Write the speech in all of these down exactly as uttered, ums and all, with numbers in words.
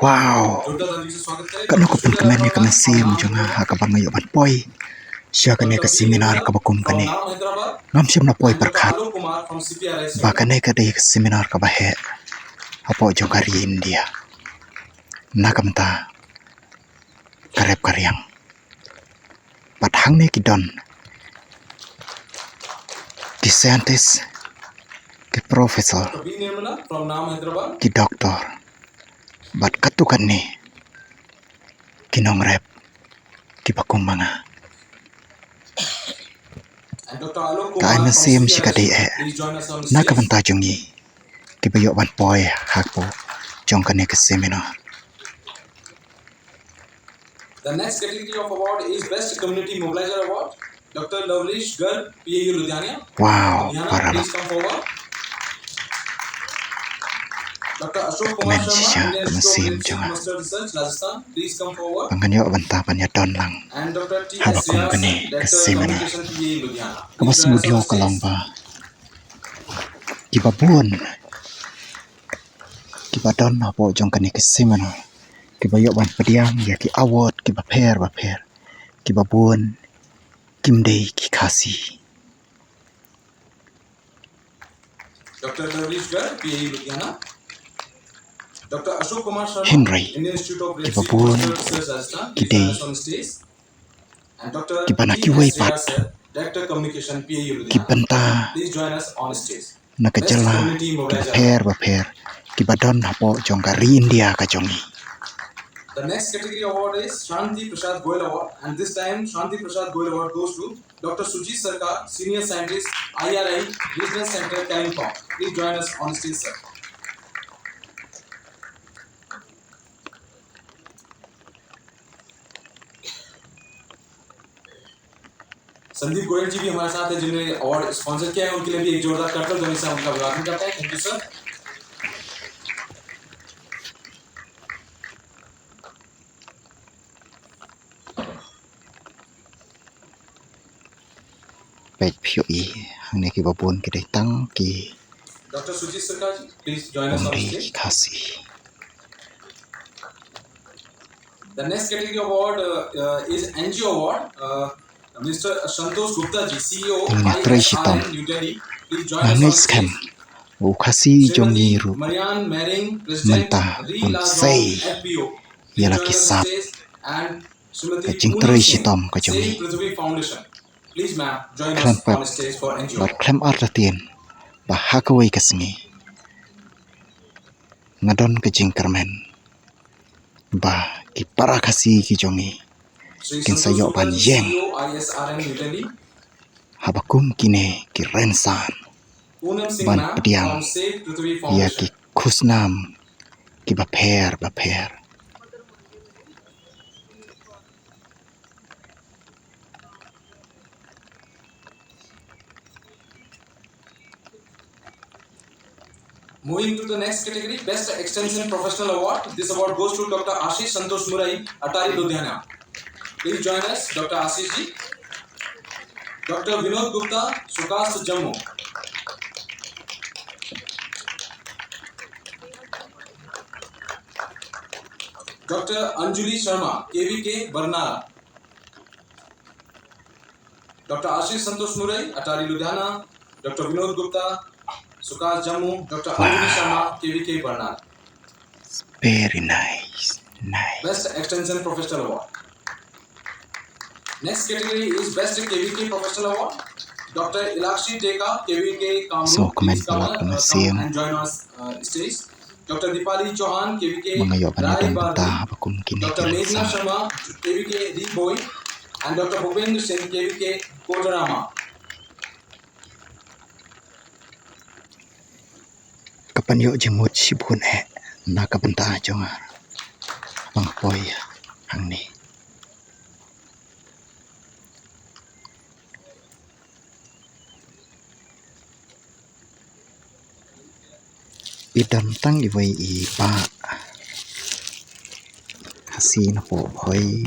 Wow. Kano ka pun kmen ïa ka mynsiem jong nga ha kaba nga ïoh ban poi sha kane ka seminar kaba kum kane. Ngam shym la poi pyrkhat ba kane ka dei ka seminar kaba heh hapoh jong ka ri India. Na ka bynta ka rep ka riang. Bad hangne ki don ki scientist, ki professor, ki doctor, bad katto katne ki nongrep kiba kum ma nga. Ka ai mynsiem shi ka dei eh na ka bynta jong ngi kiba ïoh ban poi hapoh jong kane ka seminar. The next category of award is Best Community Mobilizer Award. Doctor Lovelish Garg, P A U Ludhiana. Wow, Ludhiana, para please come forward. Doctor Ashok Kumar Sharma, shisha, Indian Institute of Leadership Master Research, Rajasthan, please come forward. Ba ngan ïoh bynta ban ïadon lang haba kum kane ka seminar. Kaba sngewdiaw ka long ba kiba bun kiba don hapoh jong kane ka seminar kiba ïoh ban pdiang ïa ki award kiba pher ba pher, kiba bun kim dei ki Khasi. Doctor Darwish Garg, P A U Ludhiana. Doctor Ashok Kumar Sharma, Hynrei Indian Institute of Leadership, kiba bun Master Research, Rajasthan, ki dei kiba na kiwei pat ki bynta na ka jylla kiba pher ba pher kiba don hapoh jong ka ri India ka jong ngi. The next category award is Shanti Prasad Goyal Award, and this time Shanti Prasad Goyal Award goes to Doctor Sujit Sarkar, Senior Scientist, I R I, Regional Center, Kalimpong. Please join us on stage, sir. संदीप गोयल जी भी हमारे साथ हैं, जिन्होंने अवार्ड स्पॉन्सर किया है, उनके लिए भी एक जोरदार करताल ध्वनि से हम उनका अभिवादन करते हैं। Thank you, sir. Peit phi ïohi hangne kiba bun ki dei tang ki Doctor Sujit Sarkar ji, please join us on stage. Khasi. The next category award, uh, uh, is N G O award. Uh, Mister Santosh Gupta ji, C E O, I S R N, New Delhi, please join us on stage. U Khasi jong ngi ruh mynta un sei ïa la ki sap ka jingtrei shitom ka jong ngi. Khlem pep bad khlem artatien ba ha kawei ka sngi nga don ka jingkyrmen ba ki para Khasi ki jong ngi kin sa ïoh ban ïeng haba kum kine ki rynsan ban pdiang ïa ki khusnam kiba pher ba pher. Moving to the next category, Best Extension Professional Award. This award goes to Doctor Ashish Santosh Murai, Atari Ludhiana. Please join us, Doctor Ashish ji. Doctor Vinod Gupta, Sukas, Jammu. Doctor Anjali Sharma, K V K, Barnala. Doctor Ashish Santosh Murai, Atari Ludhiana, Doctor Vinod Gupta, Sukas Jammu, Doctor Anjali Sharma, K V K Barnala. Very nice, nice. Best Extension Professional Award. Next category is Best K V K Professional Award. Doctor Ilakshi Deka, K V K Kamrup, please come, uh, come and join us, uh, stage. Doctor Dipali Chauhan, K V K Raibareli, Doctor Meghna Sharma, K V K Ri Bhoi, and Doctor Bhupendra Singh, K V K Kodarama. Ka pynïoh jingmut shibun eh na ka bynta jong nga ba nga poi hangne. I don tang iwei i bah Khasi napoh Bhoi.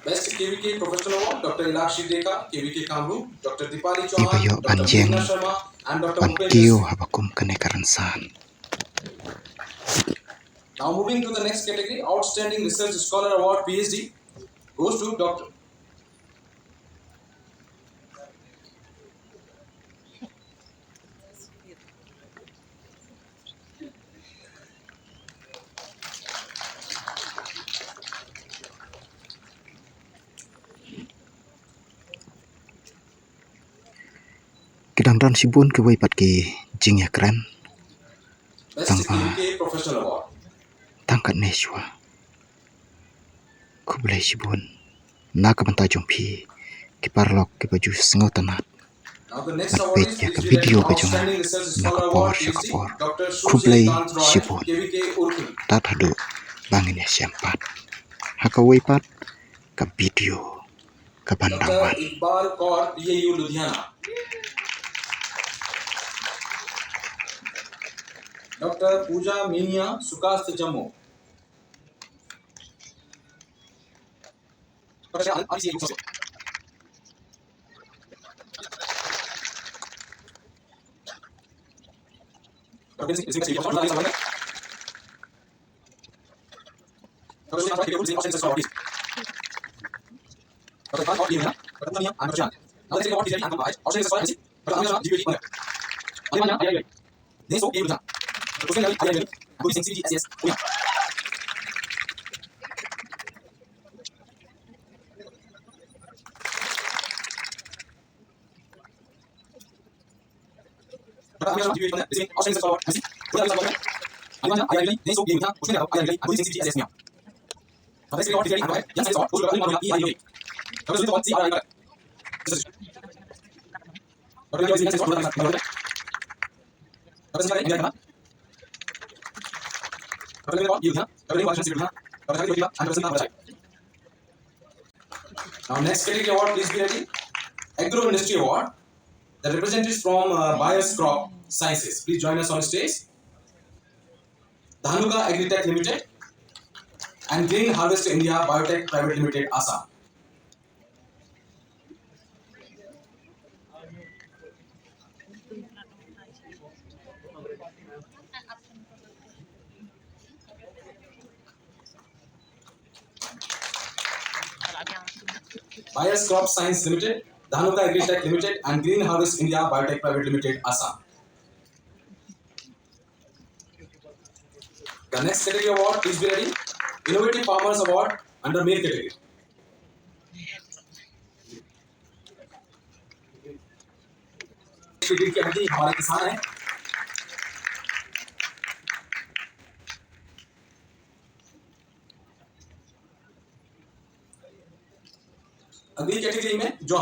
Best K V K Professional Award, Doctor Ilakshi Deka, K V K Kamrup, Doctor Dipali Chauhan, Doctor Meghna Sharma, and Doctor Bhupendra Singh. Iba ïoh ban ïeng ban kiew haba kum kane ka rynsan. Now moving to the next category, Outstanding Research Scholar Award, P H D, goes to Doctor Ki dang don shibun kiwei pat ki jingïakren. Best Tang ba U K Professional Award. Tang katne shuwa. Khublei shibun na ka bynta jong phi ki paralok kiba ju sngewtynnat. Now the next award is, peit ïa ka video ka jong nga na ka por sha ka por. Khublei shibun. Tad haduh ba ngin ïashem pat ha kawei pat ka video kaban dang wan. Doctor Iqbal Kaur, D A U Ludhiana. Doctor Pooja Minia, Sukasth, Jammu. Now, next category award, please be ready. Agro Industry Award. The representatives from, uh, Buyers Crop Sciences, please join us on stage. Dhanuka Agritech Limited and Green Harvest India Biotech Private Limited, Assam. Buyers Crop Science Limited, Dhanuka Agritech Limited, and Green Harvest India Biotech Private Limited, Assam. The next category award, please be ready. Innovative Farmers Award under male category. क्योंकि अभी हमारे किसान हैं। अगली कैटेगरी में जो